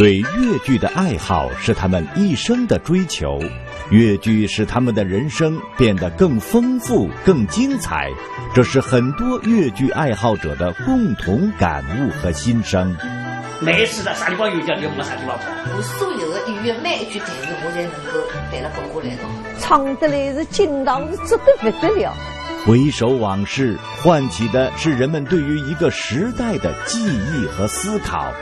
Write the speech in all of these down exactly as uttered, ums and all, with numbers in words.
对越剧的爱好是他们一生的追求，越剧使他们的人生变得更丰富、更精彩，这是很多越剧爱好者的共同感悟和心声。没事的，啥地方有讲就没啥地方跑。我所有的演员每一句台词，我侪能够背了滚过来的。唱得来是劲道是足得不得了。回首往事，唤起的是人们对于一个时代的记忆和思考。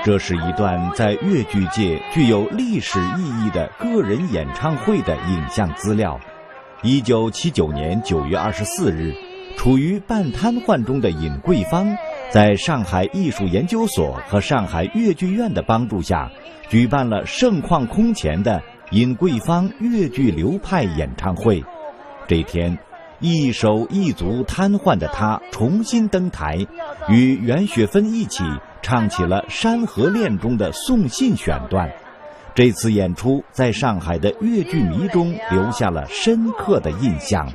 这是一段在越剧界具有历史意义的个人演唱会的影像资料。一九七九年九月二十四日，处于半瘫痪中的尹桂芳，在上海艺术研究所和上海越剧院的帮助下，举办了盛况空前的尹桂芳越剧流派演唱会。这天，一手一足瘫痪的她重新登台，与袁雪芬一起唱起了《山河恋》中的送信选段。这次演出在上海的越剧迷中留下了深刻的印象。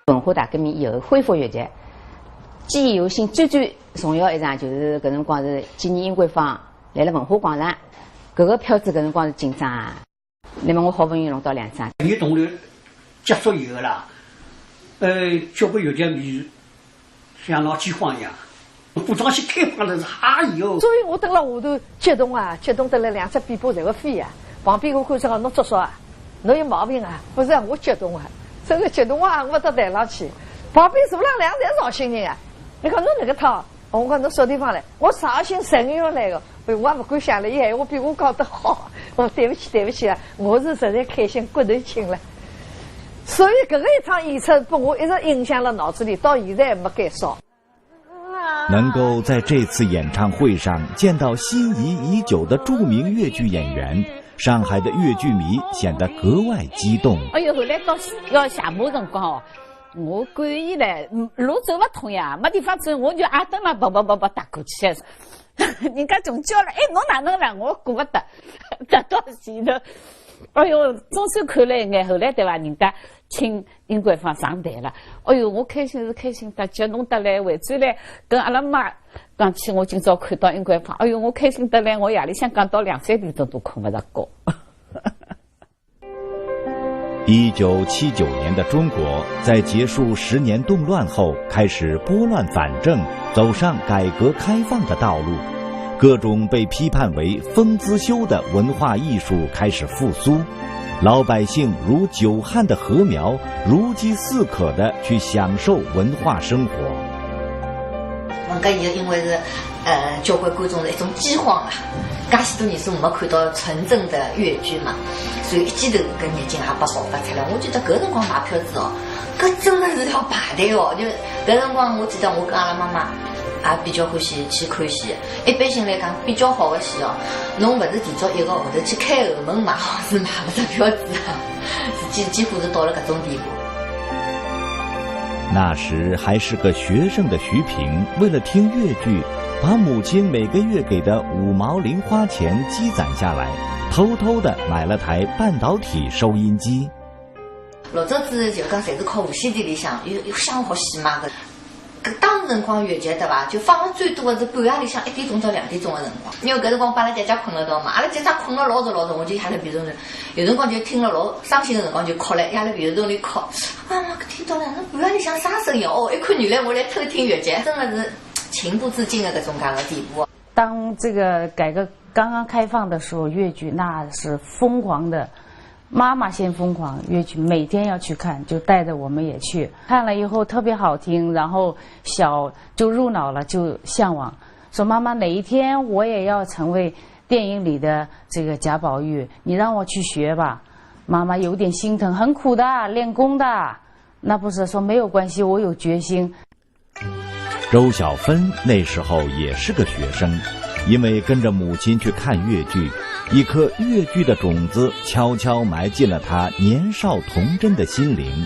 文化大革命以后恢复越剧，记忆犹新，最最重要一场就是搿辰光是纪念尹桂芳来了文化广场，搿个票子搿辰光是紧张啊。那么我好不容易弄到两张。越剧同流接触以后啦，呃，交关越剧迷像老饥荒一样，武装去开放的是，哎哟。所以我蹲辣下头激动啊，激动得来两只臂膊侪会飞啊。旁边个观众讲侬作孽啊，侬有毛病啊，勿是啊，我激动啊，真个激动啊，我到台浪去，旁边坐了两三绍兴人啊，伊讲侬哪个套，我讲侬啥地方来，我绍兴嵊县来个。 我也勿敢想了，伊闲话比我讲得好。我对勿起，对勿起啊，我是实在开心，骨头轻了。所以搿个一场演出，拨我一直印象辣脑子里，到现在也没改少。能够在这次演唱会上见到心仪已久的著名越剧演员，上海的越剧迷显得格外激动。哎哟，后来到要谢幕辰光哦， 我赶伊来，嗯，路走勿通呀，没地方走，我就阿登了，叭叭叭叭踏过去。人家总叫了，哎，侬哪能了？我顾勿得，踏到前头。哎哟，总算看了一眼，后来对伐？人家请尹桂芳上台了。哎哟，我开心是开心得激动得来，回转来跟阿拉妈讲起，我今朝看到尹桂芳，哎哟，我开心得来，我夜里向讲到两三点钟都困勿着觉。 一九七九年的中国，在结束十年动乱后，开始拨乱反正，走上改革开放的道路。各种被批判为疯子修的文化艺术开始复苏，老百姓如久旱的禾苗，如饥似渴地去享受文化生活。文革以后，因为是 呃，交关观众是一种饥荒啊，介许多年数没看到纯正的越剧嘛，所以一记头搿热情也拨爆发出来。我记得搿辰光买票子哦，搿真的是要排队哦。就搿辰光，我记得我跟阿拉妈妈也比较欢喜去看戏。一般性来讲，比较好的戏哦，侬勿是提早一个号头去开后门买，是买勿着票子啊，几几乎是到了搿种地步。 那时还是个学生的徐萍，为了听越剧，把母亲每个月给的五毛零花钱积攒下来，偷偷地买了台半导体收音机。老早子就讲，侪是靠无线电里向有有想好戏嘛个。搿当时辰光越剧对伐？就放了最多的是半夜里向一点钟到两点钟的辰光，因为搿辰光帮阿拉姐姐困了道嘛，阿拉姐姐困了老早老早，我就夜里别动了。有辰光就听了老伤心的辰光就哭了，夜里别动里哭。 啊，搿听到了，那半夜里向啥声音哦？一看原来我来偷听越剧，真的是情不自禁的搿种介个地步。当这个改革刚刚开放的时候，越剧那是疯狂的，妈妈先疯狂，越剧每天要去看，就带着我们也去看了以后特别好听，然后小就入脑了，就向往，说妈妈哪一天我也要成为电影里的这个贾宝玉，你让我去学吧。妈妈有点心疼，很苦的，练功的。 那不是说没有关系，我有决心。周小芬那时候也是个学生，因为跟着母亲去看越剧，一颗越剧的种子悄悄埋进了她年少童真的心灵。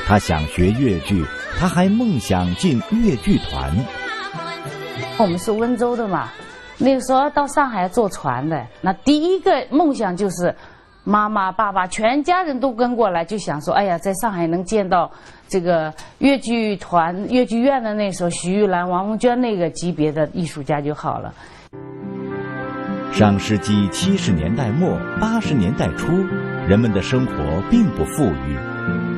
她想学越剧，她还梦想进越剧团。我们是温州的嘛，那时候到上海坐船的，那第一个梦想就是妈妈、爸爸全家人都跟过来，就想说，哎呀，在上海能见到这个越剧团、越剧院的那时候，徐玉兰、王凤娟那个级别的艺术家就好了。上世纪七十年代末、八十年代初，人们的生活并不富裕，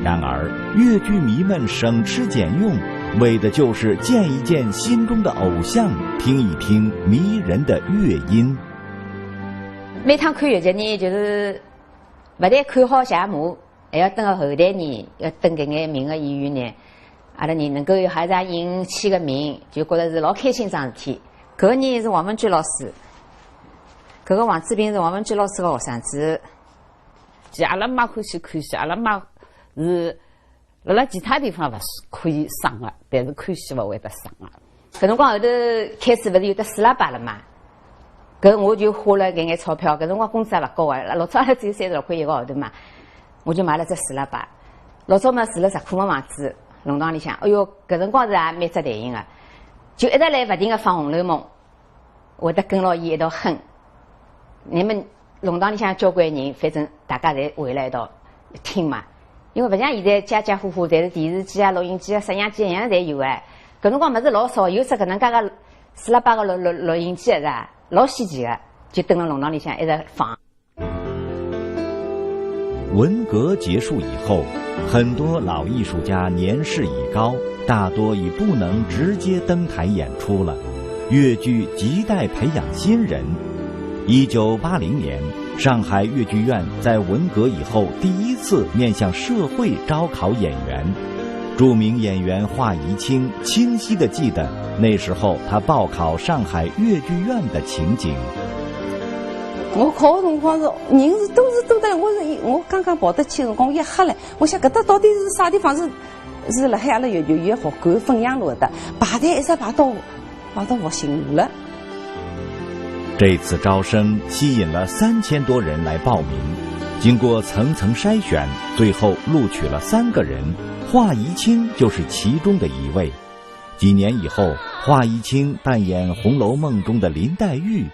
然而越剧迷们省吃俭用，为的就是见一见心中的偶像，听一听迷人的乐音。每趟看越剧呢，就是勿但看好谢幕，还要等后台呢，要等搿眼名个演员呢，阿拉呢能够有好一场引起个名，就觉着是老开心桩事体。搿个呢是王文娟老师，搿个王志斌是王文娟老师个学生子。其实阿拉蛮欢喜看戏，阿拉蛮是辣辣其他地方勿是可以省个，但是看戏勿会得省个。搿辰光后头开始勿是有得四喇叭了嘛？搿我就花了搿眼钞票，搿辰光工资也勿高啊，老早阿拉只有三十六块一个号头嘛，我就买了只四喇叭。老早嘛住了石库门房子，弄堂里向，哎哟，搿辰光是也蛮扎台型个，就一直来勿停个放《红楼梦》。 会得跟牢伊一道哼。那么弄堂里向交关人，反正大家侪围辣一道听嘛。因为勿像现在家家户户侪是电视机啊、录音机啊、摄像机，样样侪有哎。搿辰光物事老少，有只搿能介个四喇叭个录录录音机啊，是吧？老稀奇个，就蹲辣弄堂里向一直放。 文革结束以后，很多老艺术家年事已高，大多已不能直接登台演出了。越剧亟待培养新人。一九八零年，上海越剧院在文革以后第一次面向社会招考演员。著名演员华仪清清晰地记得那时候他报考上海越剧院的情景。 我考个辰光是人是都是多得来，我是一我刚刚跑得去辰光一吓嘞，我想搿搭到底是啥地方？是是辣海阿拉越剧学馆汾阳路搿搭，排队一直排到排到复兴路了。这次招生吸引了三千多人来报名，经过层层筛选，最后录取了三个人，华仪清就是其中的一位。几年以后，华仪清扮演《红楼梦》中的林黛玉，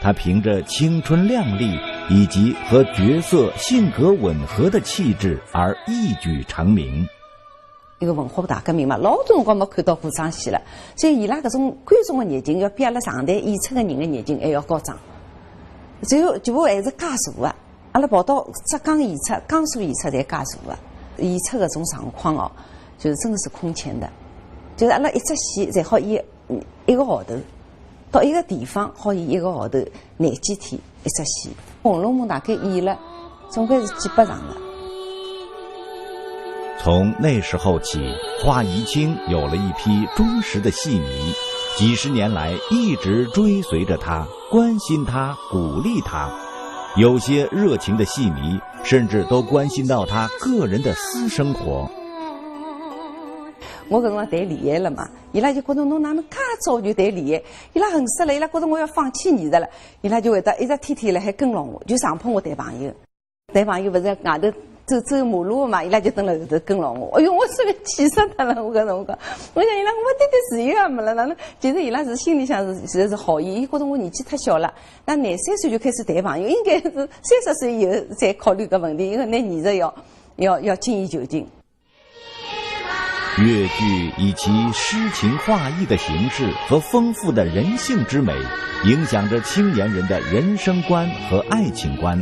她凭着青春靓丽以及和角色性格吻合的气质而一举成名。一个文化大革命嘛，老早辰光没看到古装戏了，所以伊拉搿种观众的热情要比阿拉上台演出的人的热情还要高涨。最后全部还是加座啊，阿拉跑到浙江演出、江苏演出侪加座啊，演出搿种状况哦，就是真的是空前的，就是阿拉一出戏才好演一个号头。 到一个地方好演一个号头，廿几天一出戏，《红楼梦》大概演了总归是几百场了。从那时候起，华仪清有了一批忠实的戏迷，几十年来一直追随着她，关心她，鼓励她。有些热情的戏迷甚至都关心到她个人的私生活。我搿辰光谈恋爱了嘛， 伊拉就觉着侬哪能介早就谈恋爱？伊拉恨死了，伊拉觉着我要放弃艺术了，伊拉就会得一直天天辣海跟牢我，就强迫我谈朋友。谈朋友勿是外头走走马路嘛，伊拉就蹲辣后头跟牢我。哎哟，我是个气死脱了，我搿辰光，我想伊拉我一点点自由也没了，哪能？其实伊拉是心里向是其实是好意，伊觉着我年纪太小了，那廿三岁就开始谈朋友，应该是三十岁以后再考虑搿问题，因为拿艺术要要要精益求精。 越剧以其诗情画意的形式和丰富的人性之美，影响着青年人的人生观和爱情观。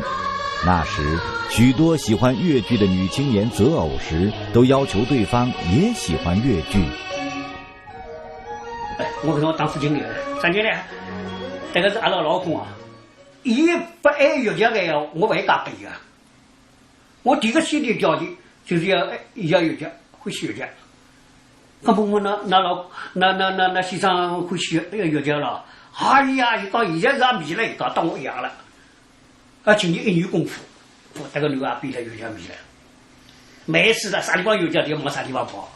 那时，许多喜欢越剧的女青年择偶时，都要求对方也喜欢越剧。哎，我搿辰光当副经理个，啥人呢？迭个是阿拉老公啊，伊勿爱越剧个闲话，我勿会嫁拨伊个。 我第一个先决条件就是要要越剧，欢喜越剧。搿么我㑚㑚老㑚㑚㑚㑚先生欢喜越越剧了？哎呀，伊讲现在是也迷了，伊讲当我一样了。啊，今年一年功夫，我迭个男个也变得越剧迷了。每一次到啥地方越剧，就往啥地方跑。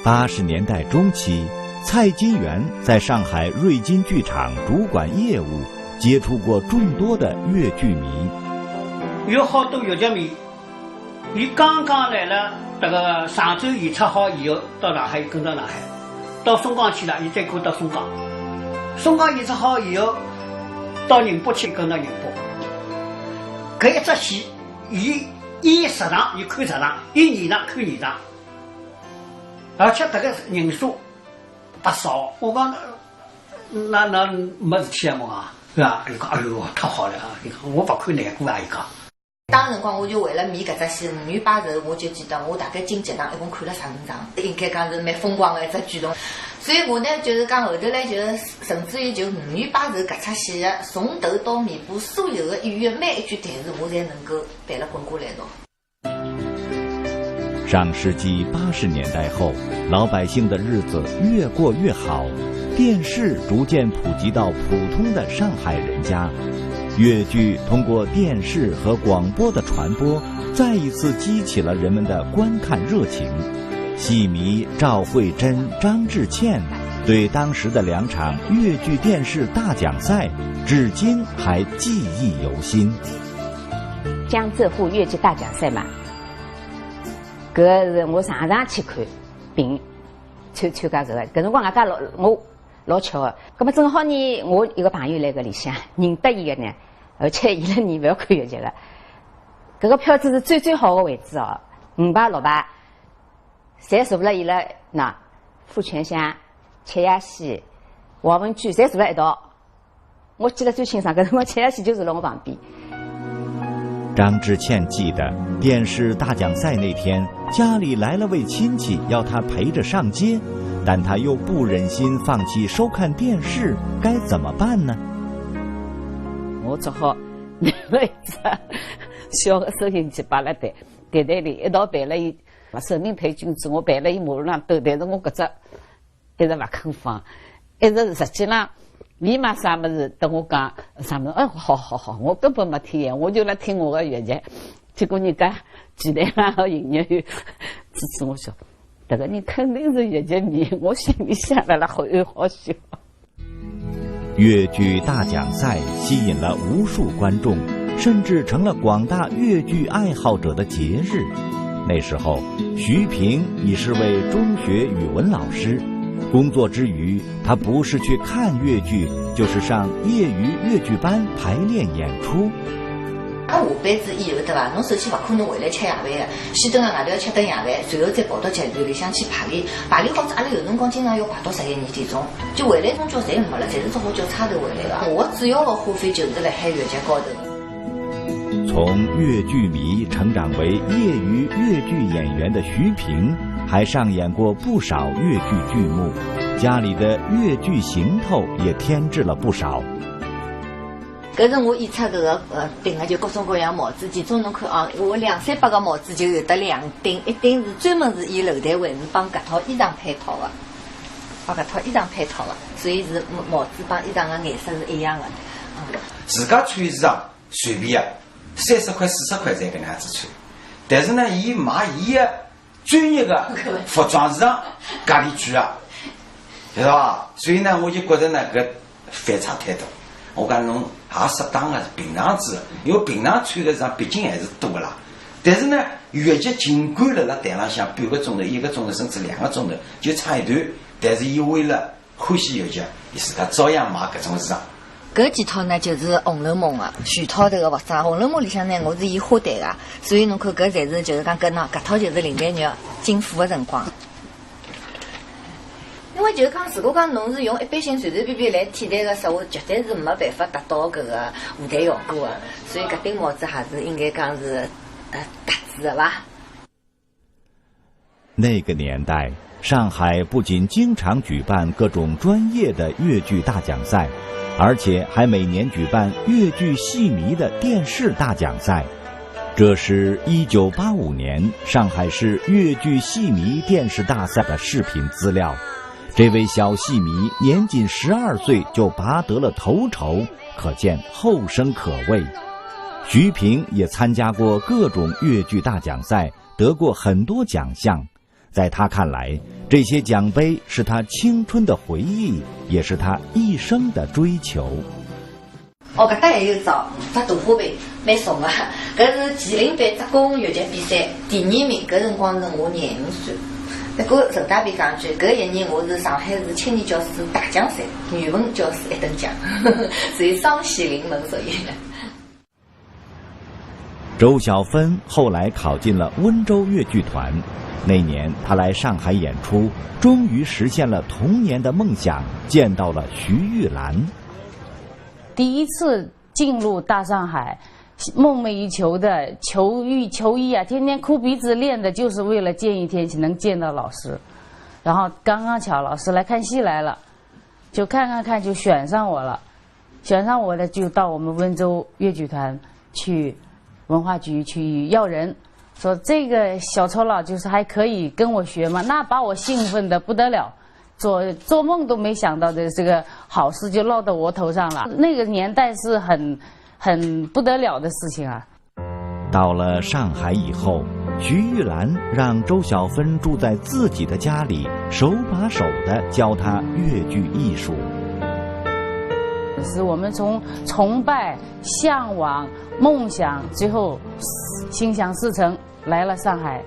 八十年代中期，蔡金元在上海瑞金剧场主管业务，接触过众多的越剧迷。有好多越剧迷，伊刚刚来了迭个常州演出好以后，到上海，跟到上海，到松江去了，伊再过到松江。松江演出好以后，到宁波去，跟到宁波。搿一只戏，伊演十场，伊看十场，伊二场看二场，而且搿个人数勿少。我讲，那，那没事体啊嘛，是吧？伊讲，哎哟，太好了啊！伊讲，我勿看难过啊，伊讲。当辰光我就为了迷搿只戏，《无语巴士》，我就记得我大概进剧场一共看了十五场，应该讲是蛮疯狂的一只举动。所以我呢，就是讲后头来就是，甚至于就《无语巴士》搿出戏，从头到尾巴所有的演员每一句台词，我侪能够背了滚瓜烂熟。 上世纪八十年代后，老百姓的日子越过越好，电视逐渐普及到普通的上海人家。越剧通过电视和广播的传播，再一次激起了人们的观看热情。戏迷赵慧珍、张志倩对当时的两场越剧电视大奖赛，至今还记忆犹新。 江浙沪越剧大奖赛嘛，搿是我常常去看，并参参加搿个。搿辰光外加老我老巧个，葛末正好呢，我一个朋友辣搿里向认得伊个呢，而且伊拉呢勿要看越剧个，搿个票子是最最好个位置哦，五排六排。 侪坐辣伊拉那，付全香、钱雅希、王文钧，侪坐辣一道。我记得最清爽，搿辰光钱雅希就坐辣我旁边。张志倩记得，电视大奖赛那天，家里来了位亲戚，要她陪着上街，但她又不忍心放弃收看电视，该怎么办呢？我只好拿了一只小个收音机摆辣台台台里，一道陪了伊，生命陪君子，我陪了伊马路浪兜，但是我搿只 一直勿肯放，一直实际浪，伊嘛啥物事搭我讲啥物事，哎，好好好，我根本没听见，我就辣听我个越剧。结果人家剧团浪个营业员指指我说，迭个人肯定是越剧迷，我心里想了啦，好又好笑。 越剧大奖赛吸引了无数观众，甚至成了广大越剧爱好者的节日。那时候，徐萍已是位中学语文老师，工作之余，她不是去看越剧，就是上业余越剧班排练演出。 啊，下班子以后对伐？侬首先勿可能回来吃夜饭个，先蹲辣外头吃顿夜饭，随后再跑到剧团里向去排练。排练好仔，阿拉有辰光经常要排到十一二点钟，就回来辰光侪没了，侪是只好叫差头回来个。我主要个花费就是辣海越剧高头。从越剧迷成长为业余越剧演员的徐萍，还上演过不少越剧剧目，家里的越剧行头也添置了不少。 搿是我演出搿个呃病个，就各种各样帽子，其中侬看啊，我两三百个帽子就有得两顶，一顶是专门是以楼台会议帮搿套衣裳配套个，帮搿套衣裳配套个，所以是帽子帮衣裳个颜色是一样个。嗯。自家穿衣裳随便啊，三十块、四十块侪搿能样子穿，但是呢，伊买伊个 专业个服装市场价钿贵啊，晓得伐？所以呢，我就觉着呢，搿反差太大。我讲侬也适当个平常子，因为平常穿个衣裳毕竟还是多个啦。但是呢，越剧尽管辣辣台浪向半个钟头、一个钟头，甚至两个钟头，就唱一段，但是伊为了 欢喜越剧，伊自家照样买搿种衣裳。搿几套呢，就是《红楼梦》啊，全套迭个服装。《红楼梦》里向呢，我是演花旦个，所以侬看搿侪是就是讲搿呢，搿套就是林黛玉进府个辰光。因为就是讲，如果讲侬是用一般性随随便便来替代个说话，绝对是没办法达到搿个舞台效果个，所以搿顶帽子还是应该讲是，呃，特制个伐。 那个年代，上海不仅经常举办各种专业的越剧大奖赛，而且还每年举办越剧戏迷的电视大奖赛。这是一九八五年上海市越剧戏迷电视大赛的视频资料。这位小戏迷年仅十二岁就拔得了头筹，可见后生可畏。徐萍也参加过各种越剧大奖赛， 得过很多奖项。在他看来，这些奖杯是他青春的回忆，也是他一生的追求。哦，搿搭还有一只，只大花瓶，蛮重个。搿是麒麟杯职工越剧比赛第二名，搿辰光是我廿五岁。不过顺带便讲句，搿一年我是上海市青年教师大奖赛，语文教师一等奖，所以双喜临门属于。周小芬后来考进了温州越剧团。那年，她来上海演出，终于实现了童年的梦想，见到了徐玉兰。第一次进入大上海，梦寐以求的求一求一啊，天天哭鼻子练的，就是为了见一天能见到老师。然后刚刚巧老师来看戏来了，就看看看就选上我了。选上我的就到我们温州越剧团去，文化局去要人，说这个小酬劳就是还可以跟我学嘛，那把我兴奋的不得了，做做梦都没想到的这个好事就落到我头上了。那个年代是很很不得了的事情啊。到了上海以后，徐玉兰让周小芬住在自己的家里，手把手的教她越剧艺术。是我们从崇拜、向往、梦想，最后心想事成，来了上海，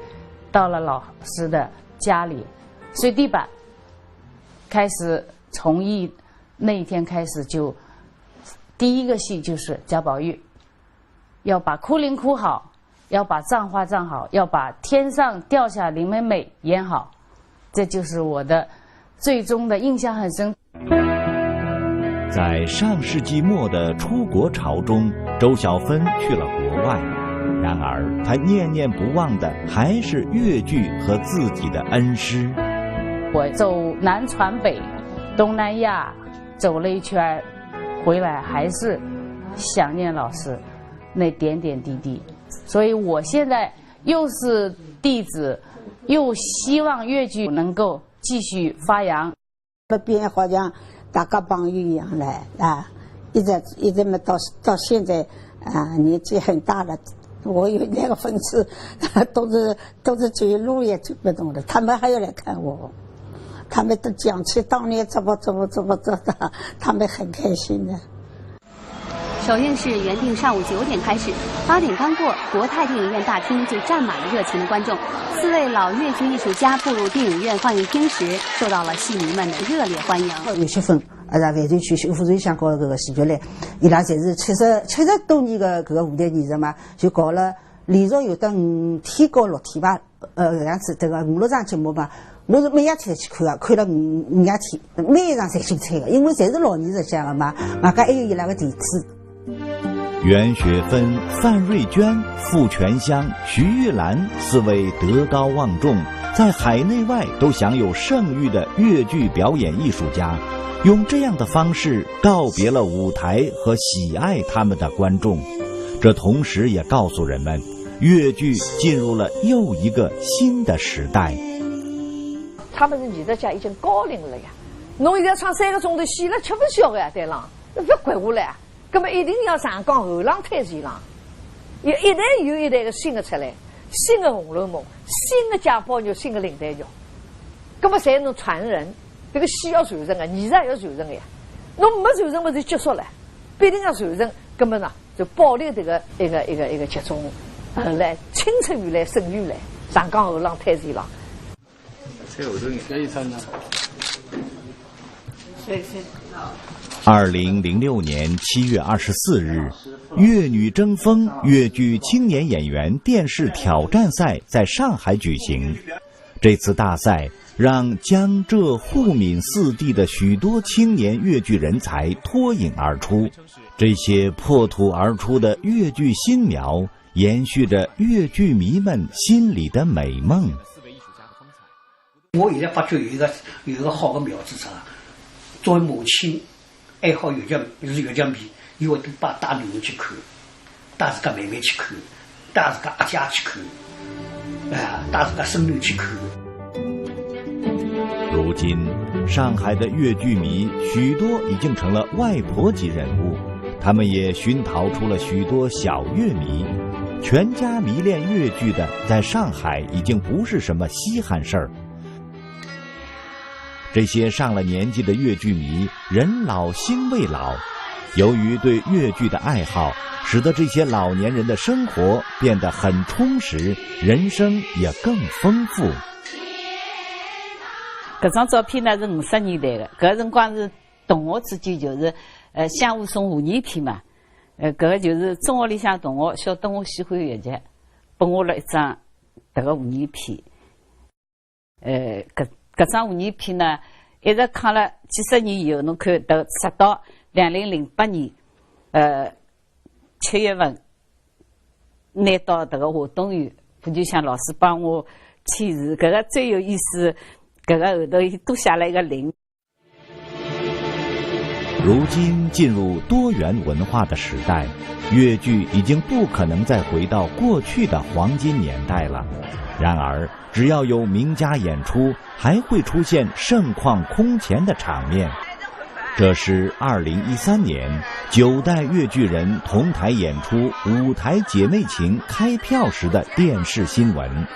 到了老师的家里，睡地板，开始从艺。那一天开始就，第一个戏就是贾宝玉，要把哭灵哭好，要把葬花葬好，要把天上掉下林妹妹演好，这就是我的最终的印象很深。在上世纪末的出国潮中，周小芬去了国外，然而她念念不忘的还是越剧和自己的恩师。我走南闯北，东南亚走了一圈，回来还是想念老师那点点滴滴。所以我现在又是弟子，又希望越剧能够继续发扬。那边好像大家朋友一样嘞啊，一直一直么到到现在啊，年纪很大了，我有那个粉丝，都是都是走路也走不动了，他们还要来看我，他们都讲起当年怎么怎么怎么做的，他们很开心的。首映式原定上午九点开始，八点刚过，国泰电影院大厅就站满了热情的观众。四位老越剧艺术家步入电影院放映厅时，受到了戏迷们的热烈欢迎。有些粉，啊，是万州区修复水乡搞搿个戏剧嘞，伊拉侪是七十七十多年个搿个舞台艺术嘛，就搞了连续有得五天到六天吧。 呃，搿样子，迭个五六场节目吧，我是每一天侪去看个，看了五五夜天，每一场侪精彩个，因为侪是老艺术家个嘛，外加还有伊拉个弟子。袁雪芬、范瑞娟、傅泉香、徐玉兰四位德高望重，在海内外都享有盛誉的越剧表演艺术家，用这样的方式告别了舞台和喜爱他们的观众。这同时也告诉人们， 越剧进入了又一个新的时代。他们是艺术家已经高龄了呀，侬现在唱三个钟头戏了，吃勿消个呀，对啦，勿管下来啊。葛么一定要上讲后浪推前浪，要一代又一代个新个出来，新个《红楼梦》，新个《贾宝玉》，新个《林黛玉》。葛么才能传承，迭个戏要传承个，艺术要传承个呀。侬没传承么就结束了，必定要传承。葛么呢， 就保留迭个一个一个一个集中，后来青出于蓝胜于蓝，上讲后浪推前浪。二零零六年七月二十四日，《越女争锋》越剧青年演员电视挑战赛在上海举行。这次大赛让江浙沪闽四地的许多青年越剧人才脱颖而出。 这些破土而出的越剧新苗，延续着越剧迷们心里的美梦。我现在发觉有一个有一个好的苗子啥，作为母亲，爱好越剧，是越剧迷，伊会得把带囡儿去看，带自家妹妹去看， 带自家阿姐去看，啊，带自家孙囡去看。如今，上海的越剧迷许多已经成了外婆级人物，他们也熏陶出了许多小越迷。全家迷恋越剧的，在上海已经不是什么稀罕事儿。 这些上了年纪的越剧迷，人老心未老。由于对越剧的爱好，使得这些老年人的生活变得很充实，人生也更丰富。搿张照片呢是五十年代的，搿辰光是同学之间就是，呃，相互送贺年片嘛。呃，搿个就是中学里向同学晓得我喜欢越剧，拨我了一张迭个贺年片。呃，搿，搿张贺年片呢，一直看了几十年以后，侬看，到，直到两零零八年，呃，七月份，拿到迭个华东县，吴九香老师帮我签字，搿个最有意思，搿个后头伊多写了一个零。 如今进入多元文化的时代，越剧已经不可能再回到过去的黄金年代了。然而，只要有名家演出，还会出现盛况空前的场面。这是二零一三年九代越剧人同台演出《舞台姐妹情》开票时的电视新闻。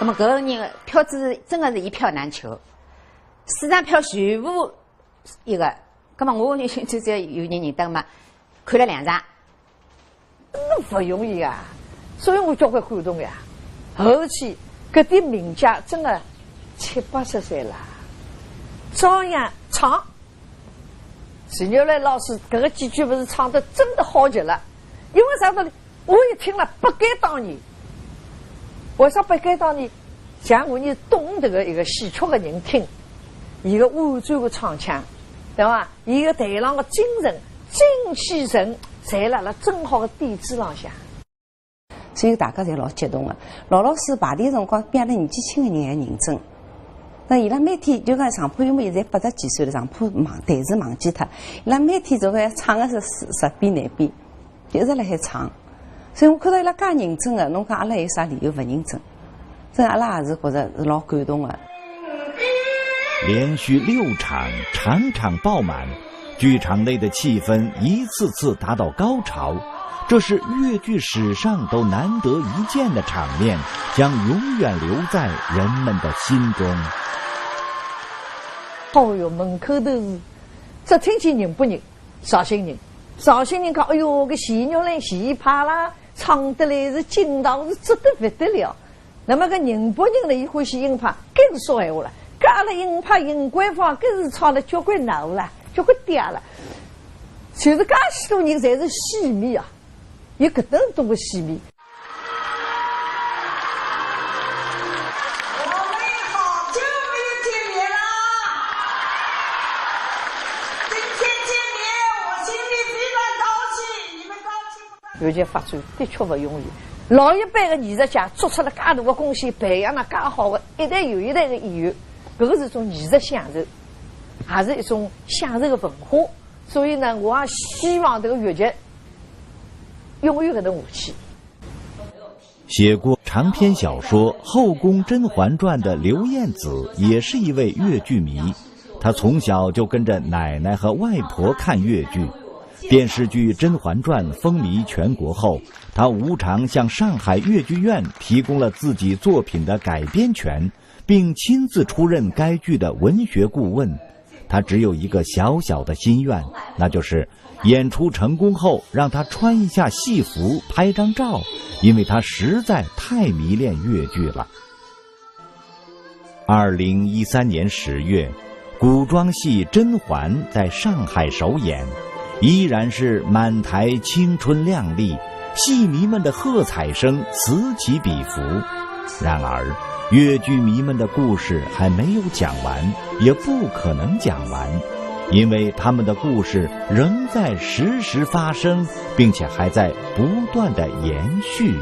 那么搿个人票子真的是一票难求，四张票全部一个，那么我就就有人认得嘛，看了两张。 那勿容易啊，所以我交关感动呀。而且搿点名家真的七八十岁了，照样唱。徐玉兰老师搿个几句勿是唱得真的好极了，因为啥道理？我一听了不该当年，为啥不该当年？像我伲懂迭个一个戏曲的人听，伊个婉转的唱腔，对伐？ 伊个台浪个精神、精气神，侪辣辣正好个点子浪向。所以大家侪老激动个。老老师排练辰光，比阿拉年纪轻个人还认真。那伊拉每天就讲上铺，因为现在八十几岁了，上铺忘，台子忘记脱，伊拉每天总归要唱个是十遍难遍。 一直辣海唱。所以我看到伊拉介认真个，侬讲阿拉有啥理由勿认真？所以阿拉也是觉着是老感动个。连续六场，场场爆满，剧场内的气氛一次次达到高潮。这是越剧史上都难得一见的场面，将永远留在人们的心中。哦哟，门口头是只听见宁波人、绍兴人。绍兴人讲：“哎哟，搿徐玉兰徐派啦，唱得来是劲道是足得勿得了。”那么搿宁波人呢，伊欢喜徽派，搿是说闲话了。搿阿拉徽派、徽官方，搿是唱了交关闹了，交关嗲了。就是介许多人侪是戏迷啊，有搿等多个戏迷。 我们好久没有见面了。今天见面，我心里非常高兴。你们高兴不高兴？越剧发展的确勿容易，老一辈的艺术家做出了介大的贡献，培养了介好的一代又一代的演员，搿个是一种艺术享受，也是一种享受的文化。所以呢，我也希望这个越剧永远搿能下去。 写过长篇小说《后宫甄嬛传》的刘晏子也是一位越剧迷，他从小就跟着奶奶和外婆看越剧。电视剧《甄嬛传》风靡全国后，他无偿向上海越剧院提供了自己作品的改编权，并亲自出任该剧的文学顾问。他只有一个小小的心愿，那就是演出成功后，让他穿一下戏服，拍张照，因为他实在太迷恋越剧了。二零一三年十月，古装戏《甄嬛》在上海首演，依然是满台青春靓丽，戏迷们的喝彩声此起彼伏。然而，越剧迷们的故事还没有讲完，也不可能讲完，因为他们的故事仍在时时发生，并且还在不断的延续。